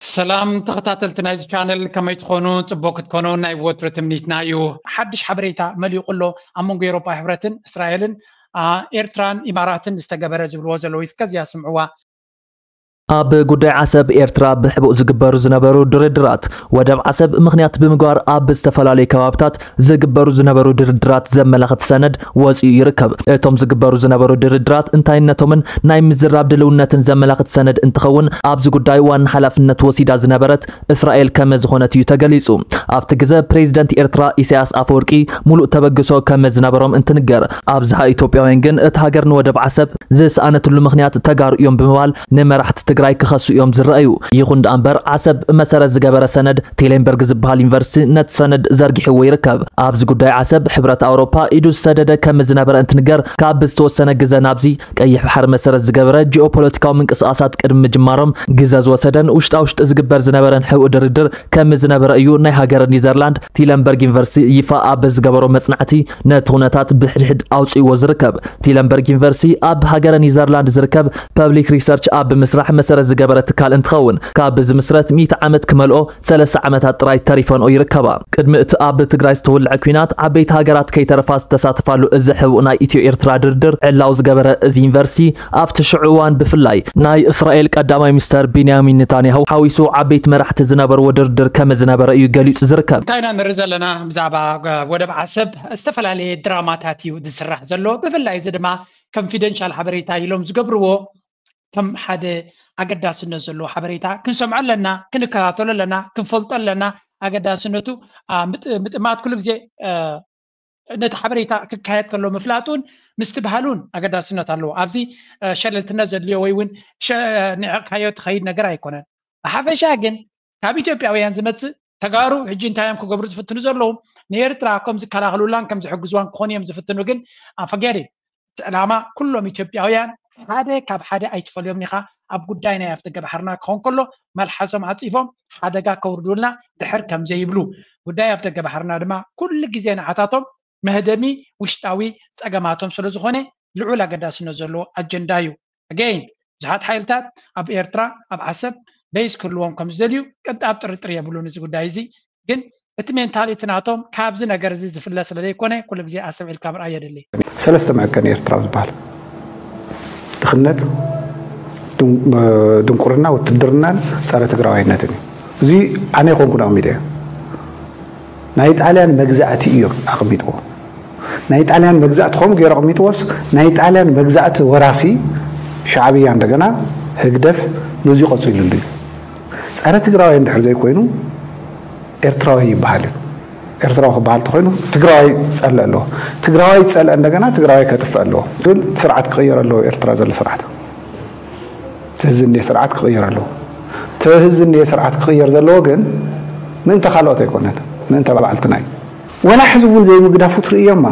ሰላም ተኸታተልቲ ናይዚ ቻነል፣ ከመይ ትኾኑ? ጽቡቅ ክትኮኑ ናይ ወትሩ ትምኒትና እዩ። ሓድሽ ሓበሬታ መሊቑ ኣሎ ኣብ መንጎ ኤውሮጳ ሕብረትን እስራኤልን፣ ኣ፣ ኤርትራን ኢማራትን ዝተገበረ ዝብልዎ ዘለዉ፣ እስከዚያ ስምዕዋ። ኣብ ጉዳይ ዓሰብ ኤርትራ ብሕቡእ ዝግበሩ ዝነበሩ ድርድራት፣ ወደብ ዓሰብ ምኽንያት ብምግባር ኣብ ዝተፈላለዩ ከባብታት ዝግበሩ ዝነበሩ ድርድራት ዘመላኽት ሰነድ ወጺኡ ይርከብ። እቶም ዝግበሩ ዝነበሩ ድርድራት እንታይነቶምን ናይ ምዝራብ ድልውነትን ዘመላኽት ሰነድ እንትኸውን፣ ኣብዚ ጉዳይ ዋና ሓላፍነት ወሲዳ ዝነበረት እስራኤል ከመ ዝኾነት እዩ ተገሊጹ። ኣብቲ ግዘ ፕሬዚደንት ኤርትራ ኢሳያስ ኣፈወርቂ ሙሉእ ተበግሶ ከመ ዝነበሮም እንትንገር፣ ኣብዝሓ ኢትዮጵያውያን ግን እቲ ሃገር ንወደብ ዓሰብ ዝሰኣነትሉ ምኽንያት ተጋሩ እዮም ብምባል ንመራሕቲ ትግራይ ክኸሱ እዮም ዝረኣዩ። ይኹን ደኣ እምበር፣ ዓሰብ መሰረት ዝገበረ ሰነድ ቴሌንበርግ ዝበሃል ዩኒቨርሲቲ ነቲ ሰነድ ዘርጊሕዎ ይርከብ። ኣብዚ ጉዳይ ዓሰብ ሕብረት ኣውሮፓ ኢዱ ዝሰደደ ከም ዝነበረ እንትንገር፣ ካብ ዝተወሰነ ግዘ ናብዚ ቀይሕ ባሕሪ መሰረት ዝገበረ ጂኦፖለቲካዊ ምንቅስቃሳት ቅድሚ ምጅማሮም ግዘ ዝወሰደን ውሽጣ ውሽጢ ዝግበር ዝነበረን ሕቡእ ድርድር ከም ዝነበረ እዩ ናይ ሃገረ ኒዘርላንድ ቲለንበርግ ዩኒቨርሲቲ ይፋ ኣብ ዝገበሮ መጽናዕቲ ነቲ ኩነታት ብሕድሕድ ኣውፅእዎ ዝርከብ። ቲለንበርግ ዩኒቨርሲቲ ኣብ ሃገረ ኒዘርላንድ ዝርከብ ፐብሊክ ሪሰርች ኣብ ምስራሕ መሰረት ዝገበረ ትካል እንትኸውን፣ ካብ ዝምስረት ሚእቲ ዓመት ክመልኦ ሰለስተ ዓመታት ጥራይ ተሪፈንኦ ይርከባ። ቅድሚ እቲ ኣብ ትግራይ ዝተወልዐ ኲናት ዓበይቲ ሃገራት ከይተረፋ ዝተሳተፋሉ እዚ ሕቡእ ናይ ኢትዮ ኤርትራ ድርድር ዕላው ዝገበረ እዚ ዩኒቨርሲቲ ኣብቲ ሽዑ እዋን ብፍላይ ናይ እስራኤል ቀዳማይ ሚኒስተር ቢንያሚን ኔታንያሁ ሓዊሱ ዓበይቲ መራሕቲ ዝነበርዎ ድርድር ከም ዝነበረ እዩ ገሊጹ ዝርከብ። እንታይ ኢና ንርኢ ዘለና? ብዛዕባ ወደብ ዓሰብ ዝተፈላለየ ድራማታት እዩ ዝስራሕ ዘሎ። ብፍላይ እዚ ድማ ኮንፊደንሻል ሓበሬታ ኢሎም ዝገብርዎ፣ ከም ሓደ ኣገዳስነት ዘለዎ ሓበሬታ ክንሰምዖ ኣለና፣ ክንከታተሎ ኣለና፣ ክንፈልጦ ኣለና። ኣገዳስነቱ፣ ኣ፣ ምጥ-፣ ምጥማት ኩሉ ግዜ፣ እ፣ ነቲ ሓበሬታ ክካየድ ከሎ ምፍላጡን ምስትብሃሉን ኣገዳስነት ኣለዎ። ኣብዚ፣ እ፣ ሸለልትነት ዘድልዮ ወይ እውን ሸ-፣ ንዕቕካዮ ትኸይድ ነገር ኣይኮነን። ብሓፈሻ ግን ካብ ኢትዮጵያውያን ዝመጽእ፣ ተጋሩ ሕጂ እንታይ እዮም ክገብሩ ዝፍትኑ ዘለዉ? ንኤርትራ ከም ዝከላኸሉላን ከም ዝሕግዝዋን ክኾኑ እዮም ዝፍትኑ። ግን ኣፈገሪ እቲ ዕላማ ኩሎም ኢትዮጵያውያን ሓደ ካብ ሓደ ኣይትፈልዮም ኢኻ። ኣብ ጉዳይ ናይ ኣፍደገ ባሕርና ክኾን ከሎ መልሓሶም ዓጺፎም ሓደጋ ከውርዱልና ድሕር ከም ዘይብሉ፣ ጉዳይ ኣፍደገ ባሕርና ድማ ኩሉ ግዜ ንዓታቶም መህደሚ ውሽጣዊ ጸገማቶም ስለ ዝኾነ ልዑል ኣገዳስነት ዘለዎ ኣጀንዳ እዩ። ኣገይን ብዙሓት ሓይልታት ኣብ ኤርትራ ኣብ ዓሰብ በይስ ክህልዎም ከም ዝደልዩ ቅንጣብ ጥርጥር የብሉን። እዚ ጉዳይ እዚ ግን እቲ ሜንታሊቲ ናቶም ካብዚ ነገር እዚ ዝፍለ ስለ ዘይኮነ ኩሉ ግዜ ኣሰብ ኢልካ ምርኣይ የድሊ። ሰለስተ መዐቀኒ ኤርትራ ዝበሃል ድኽነት፣ ድን- ድንቁርና፣ ውትድርናን ጸረ ትግራዋይነትን እዩ። እዚ ኣነ ይኮንኩን ኣቕሚጠዮ። ናይ ጣልያን መግዛእቲ እዩ ኣቕሚጥዎ። ናይ ጣልያን መግዛእቲ ከምኡ ገይሩ ኣቕሚጥዎስ ናይ ጣልያን መግዛእቲ ወራሲ ሻዕብያ እንደገና ህግደፍ ነዚ ቀፂሉሉ እዩ። ጸረ ትግራዋይ እንድሕር ዘይኮይኑ ኤርትራዊ ይበሃል እዩ። ኤርትራዊ ክበሃል ተኮይኑ ትግራዋይ ዝጸልእ ኣለዎ። ትግራዋይ ዝጸልአ እንደገና ትግራዋይ ከጥፍእ ኣለዎ። ግን ስርዓት ክቕየር ኣለዎ። ኤርትራ ዘሎ ስርዓት ትህዝንዴ ስርዓት ክቕየር ኣለዎ። ትህዝንዴ ስርዓት ክቕየር ዘለዎ ግን ምእንተ ካልኦት ኣይኮነን፣ ምእንተ ባዕልትና እዩ። ወላ ሕዚ እውን ዘይምግዳፉ ትርእዮማ።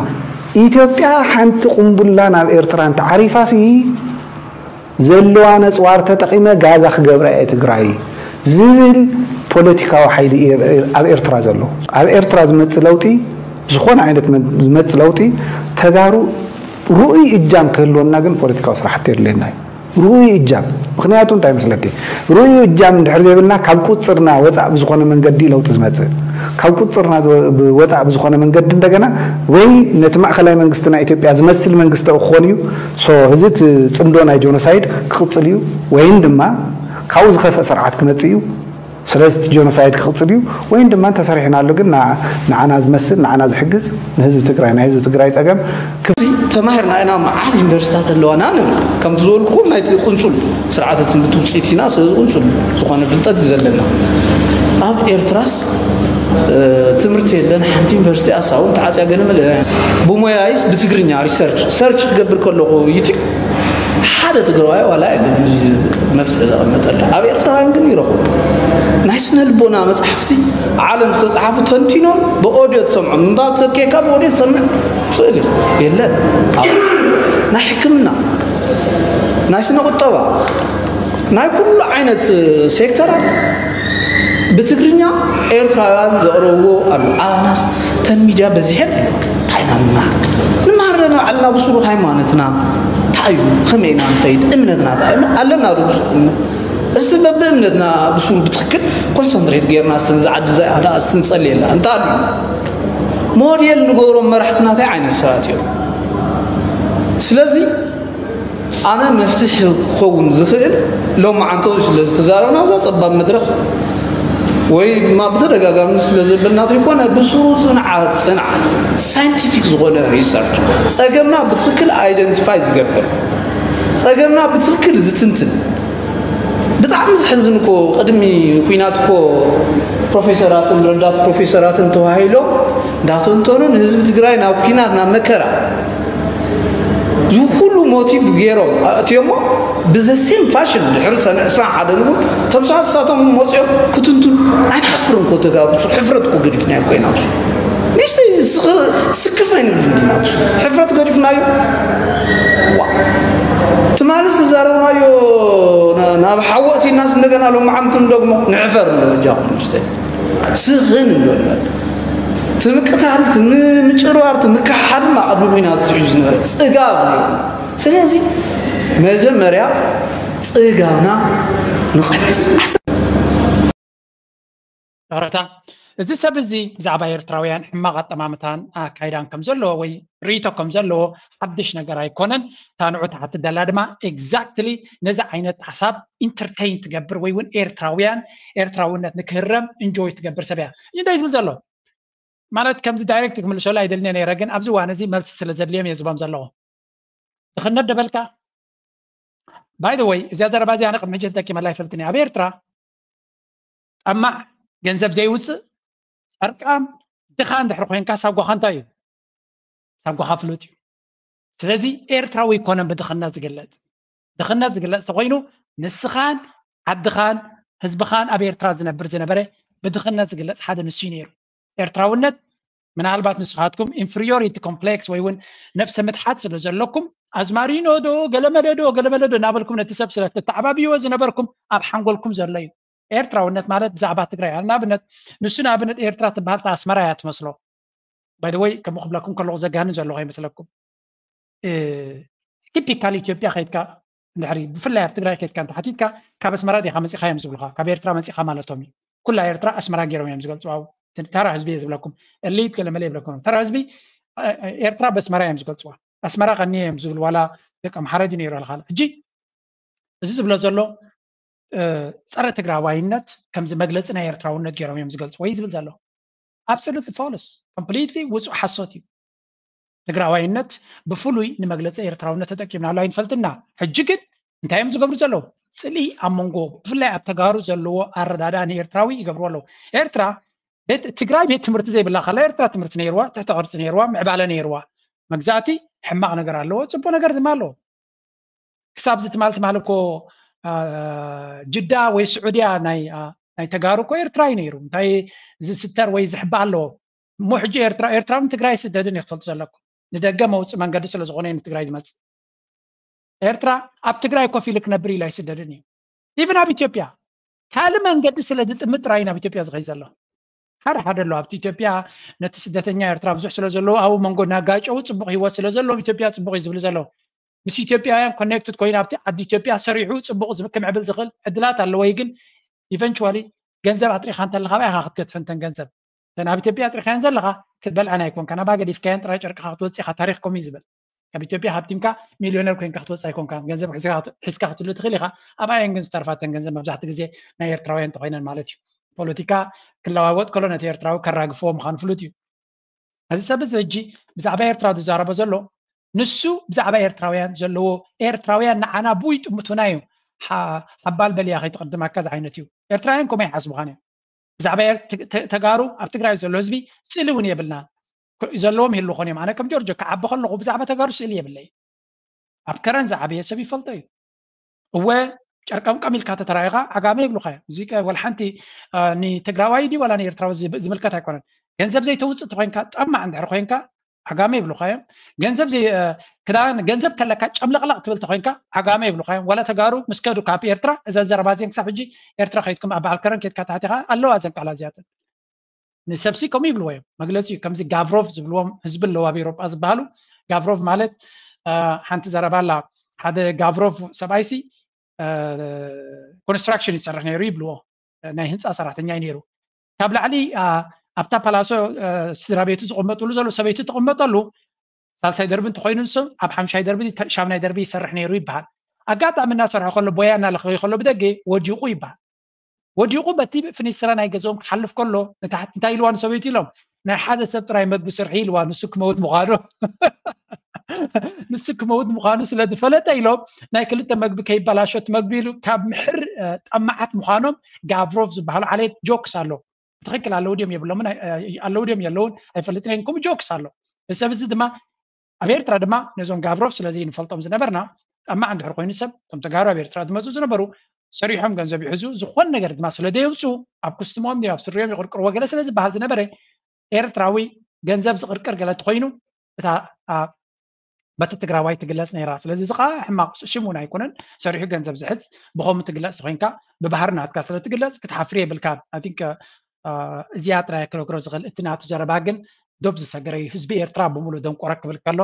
ኢትዮጵያ ሓንቲ ቁምቡላ ናብ ኤርትራ እንተዓሪፋሲ ዘለዋ ነፅዋር ተጠቒመ ጋዛ ክገብራ እየ ትግራይ ዝብል ፖለቲካዊ ሓይሊ እየ ኣብ ኤርትራ ዘሎ። ኣብ ኤርትራ ዝመፅእ ለውጢ፣ ዝኾነ ዓይነት መ- ዝመፅእ ለውጢ ተጋሩ ርኡይ እጃም ክህልወና ግን ፖለቲካዊ ስራሕቲ የድልየና እዩ። ርኡይ እጃም። ምክንያቱ እንታይ መስለኪ? ርኡይ እጃም እንድሕር ዘይብልና ካብ ቁፅርና ወፃእ ብዝኾነ መንገዲ ለውጢ ዝመፅእ። ካብ ቁፅርና ዝወ- ወፃእ ብዝኾነ መንገዲ እንደገና ወይ ነቲ ማእኸላይ መንግስቲ ናይ ኢትዮጵያ ዝመስል መንግስቲ ክኾን እዩ። ሶ እዚ እቲ ፅምዶ ናይ ጆኖሳይድ ክቕፅል እዩ ወይን ድማ ካብኡ ዝኸፍእ ስርዓት ክመፅእ እዩ። ስለዚ እቲ ጆኖሳይድ ክቕፅል እዩ ወይን ድማ እንተሰሪሕናሉ ግን ንዓ- ንዓና ዝመስል ንዓና ዝሕግዝ ንህዝቢ ትግራይ ናይ ህዝቢ ትግራይ ፀገም ክፍ- ተማሂርና ኢና መዓት ዩኒቨርሲታት ኣለዋና ንብል ከምቲ ዝበልኩ ናይቲ ቁንፁል ስርዓተ ትምህርቲ ውፅኢት ኢና ስለዚ ቁንፁል ዝኾነ ፍልጠት እዩ ዘለና ኣብ ኤርትራስ ትምህርቲ የለን ሓንቲ ዩኒቨርሲቲ ኣሳውን ተዓፅያ ገለ መለ ብሞያይስ ብትግርኛ ሪሰርች ሰርች ክገብር ከለኹ ዩቲብ ሓደ ትግራዋይ ዋላ የለን እዚ መፍትሒ ዘቐመጠሉ ኣብ ኤርትራውያን ግን ይረኽቡ ናይ ስነ ልቦና መፅሓፍቲ ዓለም ዝተፅሓፉ ተንቲኖም ብኦድዮ ትሰምዖም እምባ ተኬካ ብኦድዮ ትሰምዕ ስእል የለን ናይ ሕክምና ናይ ስነ ቁጠባ ናይ ኩሉ ዓይነት ሴክተራት ብትግርኛ ኤርትራውያን ዘቕረብዎ ኣሎ ኣባናስ ተን ሚድያ በዚሐን ኣሎ እንታይ ኢና ንመሃር ንመሃር ኣለና ባዕልና ብስሩ ሃይማኖትና እንታይ እዩ ከመይ ኢና ንኸይድ እምነትና እንታይ ኣለና ዶ ብስሩ እምነት እዚ በብእምነትና ብሱ ብትክክል ኮንሰንትሬት ጌርና ስን ዝዓዲ እዚኣ ስንፀልየላ እንተኣሉ ሞዴል ንገብሮም መራሕትና እንታይ ዓይነት ሰባት እዮም? ስለዚ ኣነ መፍትሒ ክኸውን ዝኽእል ሎማዓንቲ ስለ ዝተዛረብና ኣብዛ ፀባብ መድረኽ ወይ ድማ ብተደጋጋሚ ስለ ዘበልና ዘይኮነ ብስሩ ፅንዓት ፅንዓት ሳይንቲፊክ ዝኾነ ሪሰርች ፀገምና ብትክክል ኣይደንቲፋይ ዝገብር ፀገምና ብትክክል ዝትንትን ብጣዕሚ ዝሕዝን እኮ ቅድሚ ኩናት እኮ ፕሮፌሰራትን ረዳት ፕሮፌሰራትን ተዋሂሎም እንዳተንተኑ ንህዝቢ ትግራይ ናብ ኩናት ናብ መከራ እዚ ኩሉ ሞቲቭ ገይሮም ኣእትዮሞ ብዘሴም ፋሽን ድሕሪ ሰነ ዕስራን ሓደን እውን ተምሳሳቶም መፅኦም ክትንቱን ኣይንሓፍርን እኮ ተጋብፁ ሕፍረት እኮ ገዲፍናዮ ኮይና ብሱ ንስ ስክፍ ኣይንብል እንዲና ብሱ ሕፍረት ገዲፍናዮ ትማሊ ዝተዛረብናዮ ናብ ሓወእቲ እናስ እንደገና ሎማዓንቲ ንደግሞ ንሕፈር ንዶ በጃኹም ንስተ ስኽን ንዶ ንበል ትምቅታል ትምጭርባር ትምክሓድማ ቅድሚ ኩናት ዝሕዙ ዝነበረ ፅጋብ ነይሩ ስለዚ መጀመርያ ፅጋብና ንቐንስ ይቕረታ እዚ ሰብ እዚ ብዛዕባ ኤርትራውያን ሕማቕ ኣጠማምታን ኣካይዳን ከም ዘለዎ ወይ ርእይቶ ከም ዘለዎ ሓድሽ ነገር ኣይኮነን። እታ ንዑ ትሓትት ዘላ ድማ ኤግዛክትሊ ነዚ ዓይነት ሓሳብ ኢንተርቴይን ትገብር ወይ እውን ኤርትራውያን ኤርትራውነት ንክህረም እንጆይ ትገብር ሰብ እያ። እንታይ ዝብል ዘሎ ማለት ከምዚ ዳይሬክት ክምልሰሉ ኣይደልኒ ነይረ፣ ግን ኣብዚ እዋን እዚ መልሲ ስለ ዘድልዮም እየ ዝቦም ዘለኹ። ድኽነት ደበልካ ባይ ወይ እዚኣ ዘረባ እዚኣ ቅድሚ ሕጂ ተጠቂመላ ይፈልጥኒ ኣብ ኤርትራ ጠማዕ ገንዘብ ዘይውፅእ ጨርቃም ድኻ እንድሕር ኮይንካ ሳጓኻ እንታይ እዩ ሳጓኻ ፍሉጥ እዩ ስለዚ ኤርትራዊ ይኮነን ብድኽነት ዝግለፅ ድኽነት ዝግለፅ ተኮይኑ ንስኻን ዓድኻን ህዝብኻን ኣብ ኤርትራ ዝነብር ዝነበረ ብድኽነት ዝግለፅ ሓደ ንሱ ነይሩ ኤርትራውነት ምናልባት ንስኻትኩም ኢንፍሪዮሪቲ ኮምፕሌክስ ወይ እውን ነብሰ ምትሓት ስለ ዘለኩም ኣዝማሪኖ ዶ ገለመለ ዶ ገለመለ ዶ እናበልኩም ነቲ ሰብ ስለ ተተዓባብይዎ ዝነበርኩም ኣብ ሓንጎልኩም ዘሎ እዩ ኤርትራውነት ማለት ብዛዕባ ትግራይ ንኣብነት ንሱ ንኣብነት ኤርትራ ትበሃል ኣስመራ እያ ትመስሎ ባይወይ ከምኡ ክብለኩም ከለኩ ዘጋንን ዘለኹ ኣይመስለኩም ቲፒካል ኢትዮጵያ ከይድካ እንድሕሪ ብፍላይ ኣብ ትግራይ ከይድካ እንተሓቲትካ ካብ ኣስመራ ዲኻ መፂኻ እዮም ዝብሉካ ካብ ኤርትራ መፂኻ ማለቶም እዩ ኩላ ኤርትራ ኣስመራ ገይሮም እዮም ዝገልፅዋ ተራ ህዝቢ እየ ዝብለኩም እሊት ገለመለ ይብለኩም ተራ ህዝቢ ኤርትራ በስመራ እዮም ዝገልፅዋ ኣስመራ ቀኒ እዮም ዝብል ዋላ ደቂ ኣምሓረ ድዩ ነይሩ ኣልካ ሕጂ እዚ ዝብሎ ዘሎ ፀረ ትግራዋይነት ከምዚ መግለፂ ናይ ኤርትራውነት ገይሮም እዮም ዝገልፅዎ እዩ ዝብል ዘሎ ኣብሶሉትሊ ፎልስ ኮምፕሊትሊ ውፁእ ሓሶት እዩ ትግራዋይነት ብፍሉይ ንመግለፂ ኤርትራውነት ተጠቂምናሉ ኣይንፈልጥና ሕጂ ግን እንታይ እዮም ዝገብሩ ዘለዉ ፅልኢ ኣብ መንጎ ብፍላይ ኣብ ተጋሩ ዘለዎ ኣረዳድኣ ንኤርትራዊ ይገብርዎ ኣለዉ ኤርትራ ትግራይ ቤት ትምህርቲ ዘይብላ ከላ ኤርትራ ትምህርቲ ነይርዋ ትሕተ ቅርፂ ነይርዋ ምዕባለ ነይርዋ መግዛእቲ ሕማቕ ነገር ኣለዎ ፅቡቅ ነገር ድማ ኣለዎ ክሳብ እዚ ትማል ትማል እኮ ጅዳ ወይ ስዑድያ ናይ ናይ ተጋሩ እኮ ኤርትራ እዩ ነይሩ እንታይ ዝስተር ወይ ዝሕባ ኣለዎ እሞ ሕጂ ኤርትራ ኤርትራውን ትግራይ ስደድን እዩ ክትፈልጡ ዘለኩም ንደገ መውፅእ መንገዲ ስለ ዝኾነ ንትግራይ ዝመፅእ ኤርትራ ኣብ ትግራይ ኮፍ ኢሉ ክነብር ኢሉ ኣይስደድን እዩ ኢቨን ኣብ ኢትዮጵያ ካልእ መንገዲ ስለ ዝጥምት ጥራይ ናብ ኢትዮጵያ ዝኸይ ዘሎ ሓደ ሓደ ኣሎ ኣብቲ ኢትዮጵያ ነቲ ስደተኛ ኤርትራ ብዙሕ ስለ ዘለዎ ኣብኡ መንጎ እናጋጨው ፅቡቅ ህይወት ስለ ዘለዎም ኢትዮጵያ ፅቡቅ እዩ ዝብሉ ዘለዉ ምስ ኢትዮጵያውያን ኮኔክትድ ኮይኑ ኣብቲ ዓዲ ኢትዮጵያ ሰሪሑ ፅቡቅ ክምዕብል ዝኽእል ዕድላት ኣለዎ ግን ኢቨንቹዋሊ ገንዘብ ኣጥሪኻ እንተለካ ኢኻ ክትገድፈንተን ገንዘብ እተን ኣብ ኢትዮጵያ ኣጥሪኻየን ዘለኻ ክትበልዐን ኣይኮንካን ኣብኣ ገዲፍካየን ጥራይ ጨርቅኻ ክትወፅእ ኢኻ ታሪኽ ከምኡ እዩ ዝብል ካብ ኢትዮጵያ ሃብቲምካ ሚልዮነር ኮይንካ ክትወፅእ ኣይኮንካን ገንዘብ ሒዝካ ክትህሉ ትኽእል ኢኻ ኣብኣየን ግን ዝተርፋተን ገንዘብ መብዛሕትኡ ግዜ ናይ ኤርትራውያን እንተኮይነን ማለት እዩ ፖለቲካ ክለዋወጥ ከሎ ነቲ ኤርትራዊ ከራግፍዎ ምዃኑ ፍሉጥ እዩ እዚ ሰብ እዚ ሕጂ ብዛዕባ ኤርትራ ዝዛረቦ ዘሎ ንሱ ብዛዕባ ኤርትራውያን ዘለዎ ኤርትራውያን ንዓና ብኡ ይጥምቱና እዩ ሓባል በልያ ከይትቅድማካ ዝዓይነት እዩ ኤርትራውያን ከምኡ ይሓስቡኻን እዮም ብዛዕባ ተጋሩ ኣብ ትግራይ ዘሎ ህዝቢ ስእሊ እውን የብልና ዘለዎም ይህሉ ኾን እዮም ኣነ ከም ጆርጆ ክዓቢ ከለኹ ብዛዕባ ተጋሩ ስእሊ የብለይ ኣብ ከረን ዝዓበየ ሰብ ይፈልጦ እዩ እወ ጨርቀምቀም ኢልካ ተተራኢኻ ዓጋመ ይብሉኻ እዮም እዚ ወላ ሓንቲ ንትግራዋይ ዲ ዋላ ንኤርትራዊ ዝምልከት ኣይኮነን ገንዘብ ዘይተውፅእ ተኮይንካ ጠማዕ እንድሕር ኮይንካ ዓጋመ ይብሉኻ እዮም ገንዘብ ክዳን ገንዘብ ከለካ ጨምለቅለቅ ትብል ተኮይንካ ዓጋመ ይብሉኻ እዮም ዋላ ተጋሩ ምስ ከዱ ካብ ኤርትራ እዛ ዘረባ እዚን ክሳብ ሕጂ ኤርትራ ከይድኩም ኣብ በዓል ከረን ከይድካ ታሕቲኻ ኣለዋ እዘን ቃላ እዚኣተን ንሰብሲ ከምኡ ይብልዎ እዮም መግለፂ እዩ ከምዚ ጋቭሮቭ ዝብልዎም ህዝቢ ኣለዎ ኣብ ኤሮጳ ዝበሃሉ ጋቭሮቭ ማለት ሓንቲ ዘረባ ኣላ ሓደ ጋቭሮቭ ሰብኣይሲ ኮንስትራክሽን ይሰርሕ ነይሩ ይብልዎ። ናይ ህንፃ ሰራሕተኛ እዩ ነይሩ። ካብ ላዕሊ ኣብታ ፓላሶ ስድራ ቤቱ ዝቕመጥሉ ዘሎ ሰበይቱ ትቕመጠሉ ሳልሳይ ደርቢ እንተኮይኑ ንሱ ኣብ ሓምሻይ ደርቢ ሻምናይ ደርቢ ይሰርሕ ነይሩ ይበሃል። ኣጋጣሚ እናሰርሐ ከሎ ቦያ እናለኸዩ ከሎ ብደገ ወዲቑ ይበሃል። ወዲቑ በቲ ፍኒስትራ ናይ ገዝኦም ክሓልፍ ከሎ ንታሕቲ እንታይ ኢልዋ ንሰበይቱ ኢሎም ናይ ሓደ ሰብ ጥራይ መግቢ ስርሒ ኢልዋ ንሱ ክመውት ምዃኑ ንሱ ክመውት ምዃኑ ስለ ዝፈለጠ ኢሎም ናይ ክልተ መግቢ ከይበላሾ እቲ መግቢ ኢሉ ካብ ምሕር ጠማዓት ምዃኖም ጋቭሮቭ ዝበሃሉ ዓሌት ጆክስ ኣሎ። ትኽክል ኣለዉ ድዮም የብሎምን ኣለዉ ድዮም የለውን ኣይፈልጥን። ከምኡ ጆክስ ኣሎ። እዚ ሰብ እዚ ድማ ኣብ ኤርትራ ድማ ነዞም ጋብሮፍ ስለዚ ንፈልጦም ዝነበርና ጠማዕ እንድሕር ኮይኑ ሰብ እቶም ተጋሩ ኣብ ኤርትራ ዝመፁ ዝነበሩ ሰሪሖም ገንዘብ ይሕዙ ዝኾን ነገር ድማ ስለ ደየውፁ ኣብ ኩስትሞም ኣብ ስሪኦም ይቕርቅርዎ ገለ ስለ ዝበሃል ዝነበረ ኤርትራዊ ገንዘብ ዝቕርቅር ገለ እንተኮይኑ እታ በቲ ትግራዋይ ትግለፅ ነይራ። ስለዚ እዚ ከዓ ሕማቕ ሽም እውን ኣይኮነን። ሰሪሑ ገንዘብ ዝሕዝ ብኸምኡ ትግለፅ ኮይንካ ብባህሪ ናትካ ስለ ትግለፅ ክትሓፍር የብልካን። I think እዚኣ ጥራይ ክነግሮ ዝኽእል። እቲ ናቱ ዘረባ ግን ዶብ ዝሰገረ እዩ። ህዝቢ ኤርትራ ብምሉእ ደንቆረ ክብል ከሎ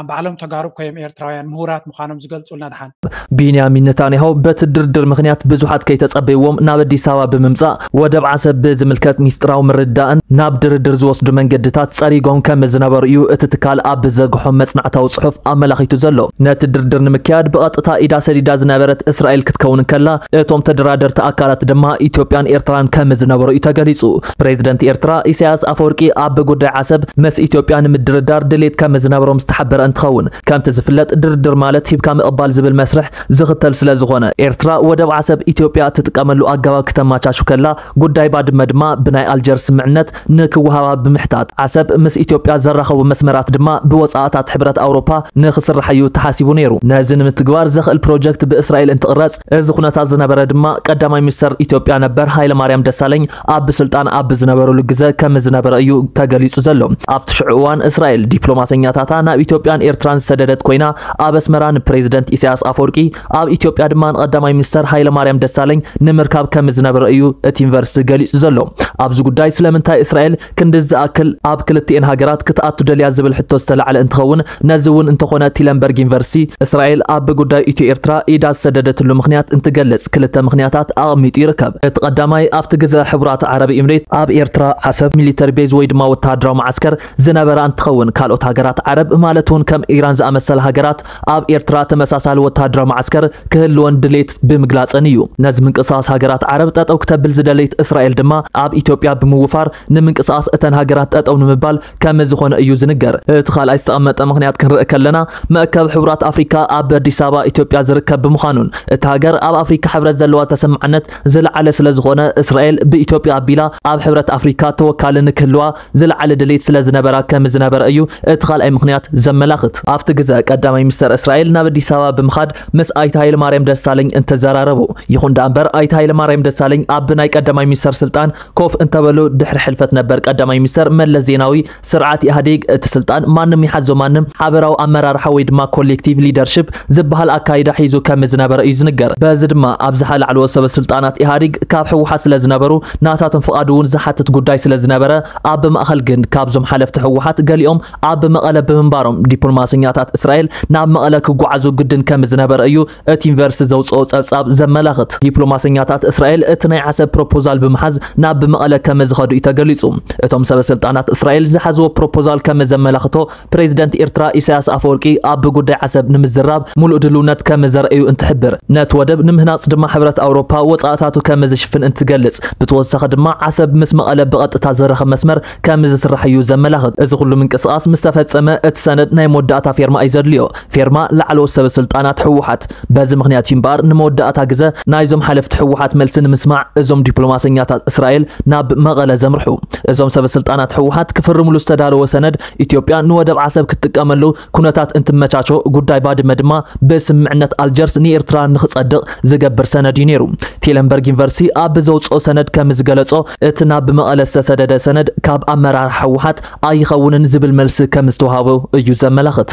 ባዕሎም ተጋሩ እኮ እዮም ኤርትራውያን ምሁራት ምዃኖም ዝገልጹልና ድሓን። ቢንያሚን ነታንያሁ በቲ ድርድር ምኽንያት ብዙሓት ከይተጸበይዎም ናብ ኣዲስ ኣበባ ብምምጻእ ወደብ ዓሰብ ብዝምልከት ሚስጥራዊ ምርዳእን ናብ ድርድር ዝወስዱ መንገድታት ጸሪጎም ከም ዝነበሩ እዩ እቲ ትካል ኣብ ዘርግሖ መጽናዕታዊ ጽሑፍ ኣመላኺቱ ዘሎ። ነቲ ድርድር ንምክያድ ብቐጥታ ኢዳ ሰዲዳ ዝነበረት እስራኤል ክትከውን ከላ እቶም ተደራደርቲ ኣካላት ድማ ኢትዮጵያን ኤርትራን ከም ዝነበሩ እዩ ተገሊጹ። ፕሬዝደንት ኤርትራ ኢሳያስ ኣፈወርቂ ኣብ ጉዳይ ዓሰብ ምስ ኢትዮጵያ ንምድርዳር ድሌት ከም ዝነበሮም ዝተሓበረ እንትኸውን፣ ከምቲ ዝፍለጥ ድርድር ማለት ሂብካ ምቕባል ዝብል መስርሕ ዝኽተል ስለ ዝኾነ፣ ኤርትራ ወደብ ዓሰብ ኢትዮጵያ እትጥቀመሉ ኣገባብ ክተመቻቹ ከላ፣ ጉዳይ ባድመ ድማ ብናይ ኣልጀርስ ስምምዕነት ንክወሃባ ብምሕታት፣ ዓሰብ ምስ ኢትዮጵያ ዘራኸቡ መስመራት ድማ ብወጻእታት ሕብረት ኣውሮፓ ንክስራሕ እዩ ተሓሲቡ ነይሩ። ነዚ ንምትግባር ዘኽእል ፕሮጀክት ብእስራኤል እንትቕረጽ፣ እዚ ኩነታት ዝነበረ ድማ ቀዳማይ ሚኒስተር ኢትዮጵያ ነበር ሃይለማርያም ደሳለኝ ኣብ ስልጣን ኣብ ዝነበረሉ ግዘ ከም ዝነበረ እዩ ተገሊጹ ዘሎ። ኣብቲ ሽዑ እዋን እስራኤል ዲፕሎማሰኛታታ ናብ ኢትዮጵያን ኤርትራን ዝሰደደት ኮይና ኣብ ኣስመራ ንፕሬዝደንት ኢሳያስ ኣፈወርቂ ኣብ ኢትዮጵያ ድማ ንቀዳማይ ሚኒስተር ሃይለማርያም ደሳለኝ ንምርካብ ከም ዝነበረ እዩ እቲ ዩኒቨርሲቲ ገሊጹ ዘሎ። ኣብዚ ጉዳይ ስለምንታይ እስራኤል ክንዲ ዝኣክል ኣብ ክልቲኤን ሃገራት ክትኣቱ ደልያ ዝብል ሕቶ ዝተላዕለ እንትኸውን ነዚ እውን እንተኾነ ቲለንበርግ ዩኒቨርሲቲ እስራኤል ኣብ ጉዳይ ኢትዮ ኤርትራ ኢዳ ዝሰደደትሉ ምኽንያት እንትገልጽ ክልተ ምኽንያታት ኣቐሚጡ ይርከብ። እቲ ቀዳማይ ኣብቲ ግዘ ሕቡራት ዓረብ ኤምሬት ኣብ ኤርትራ ዓሰብ ሚሊተሪ ቤዝ ወይ ድማ ወተሃደራዊ መዓስከር ዝነበራ እንትኸውን ካልኦት ሃገራት ዓረብ ማለት እውን ከም ኢራን ዝኣመሰላ ሃገራት ኣብ ኤርትራ ተመሳሳሊ ወተሃደራዊ መዓስከር ክህልወን ድሌት ብምግላጸን እዩ። ነዚ ምንቅስቃስ ሃገራት ዓረብ ጠጠው ክተብል ዝደለይት እስራኤል ድማ ኣብ ኢትዮጵያ ብምውፋር ንምንቅስቃስ እተን ሃገራት ጠጠው ንምባል ከም ዝኾነ እዩ ዝንገር። እቲ ካልኣይ ዝተቐመጠ ምኽንያት ክንርኢ ከለና መእከብ ሕቡራት ኣፍሪካ ኣብ ኣዲስ ኣበባ ኢትዮጵያ ዝርከብ ብምዃኑን እቲ ሃገር ኣብ ኣፍሪካ ሕብረት ዘለዋ ተሰማዕነት ዝለዓለ ስለ ዝኾነ እስራኤል ብኢትዮጵያ ኣቢላ ኣብ ሕብረት ኣፍሪካ ተወካሊ ንክህልዋ ዝለዓለ ድሌት ስለ ዝነበራ ከም ዝነበረ እዩ እቲ ካልኣይ ምኽንያት ዘመላኽት። ኣብቲ ግዘ ቀዳማይ ሚኒስተር እስራኤል ናብ ኣዲስ ኣበባ ብምኻድ ምስ ኣይተ ሃይለማርያም ደሳለኝ እንተዘራረቡ። ይኹን ደኣ እምበር ኣይተ ሃይለማርያም ደሳለኝ ኣብ ናይ ቀዳማይ ሚኒስተር ስልጣን ኮፍ እንተበሉ ድሕሪ ሕልፈት ነበር ቀዳማይ ሚኒስተር መለስ ዜናዊ ስርዓት ኢህኣዴግ እቲ ስልጣን ማንም ይሓዞ ማንም ሓበራዊ ኣመራርሓ ወይ ድማ ኮሌክቲቭ ሊደርሽፕ ዝበሃል ኣካይዳ ሒዙ ከም ዝነበረ እዩ ዝንገር። በዚ ድማ ኣብዝሓ ላዕለዎት ሰበ ስልጣናት ኢህኣዴግ ካብ ህወሓት ስለ ዝነበሩ ናታቶም ፍቓድ እውን ዝሓትት ጉዳይ ስለ ዝነበረ ኣብ ማእኸል ግን ካብዞም ሓለፍቲ ህወሓት ገሊኦም ኣብ መቐለ ብምንባሮም ዲፕሎማሰኛታት እስራኤል ናብ መቐለ ክጓዓዙ ግድን ከም ዝነበረ እዩ እቲ ዩኒቨርሲቲ ዘውፅኦ ፀብፃብ ዘመላኽት። ዲፕሎማሰኛታት እስራኤል እቲ ናይ ዓሰብ ፕሮፖዛል ብምሓዝ ናብ መቐለ ከም ዝኸዱ እዩ ተገሊፁ። እቶም ሰበ ስልጣናት እስራኤል ዝሓዝዎ ፕሮፖዛል ከም ዘመላኽቶ ፕሬዚደንት ኤርትራ ኢሳያስ ኣፈወርቂ ኣብ ጉዳይ ዓሰብ ንምዝራብ ሙሉእ ድልውነት ከም ዘርእዩ እንትሕብር፣ ነቲ ወደብ ንምህናፅ ድማ ሕብረት ኣውሮፓ ወፃእታቱ ከም ዝሽፍን እንትገልፅ፣ ብተወሳኺ ድማ ዓሰብ ምስ መቐለ ብቐጥታ ዘራኽብ መስመር ከም ዝስራሕ እዩ ዘመላኽት። እዚ ኩሉ ምንቅስቃስ ምስ ተፈጸመ እቲ ሰነድ ናይ መወዳእታ ፌርማ እዩ ዘድልዮ። ፌርማ ላዕለዎት ሰበ ስልጣናት ህወሓት። በዚ ምኽንያት እዩ እምበኣር ንመወዳእታ ግዘ ናይዞም ሓለፍቲ ህወሓት መልሲ ንምስማዕ እዞም ዲፕሎማሰኛታት እስራኤል ናብ መቐለ ዘምርሑ። እዞም ሰበ ስልጣናት ህወሓት ክፍርምሉ ዝተዳለወ ሰነድ ኢትዮጵያ ንወደብ ዓሰብ ክትጥቀመሉ ኩነታት እንትመቻቾ ጉዳይ ባድመ ድማ ብስምምዕነት ኣልጀርስ ንኤርትራ ንክጸድቕ ዝገብር ሰነድ እዩ ነይሩ። ቴለንበርግ ዩኒቨርሲቲ ኣብ ዘውፅኦ ሰነድ ከም ዝገለጾ እቲ ናብ መቐለ ዝተሰደደ ሰነድ ካብ ኣመራርሓ ህወሓት ኣይኸውንን ዝብል መልሲ ከም ዝተውሃቦ እዩ ዘመላኽት።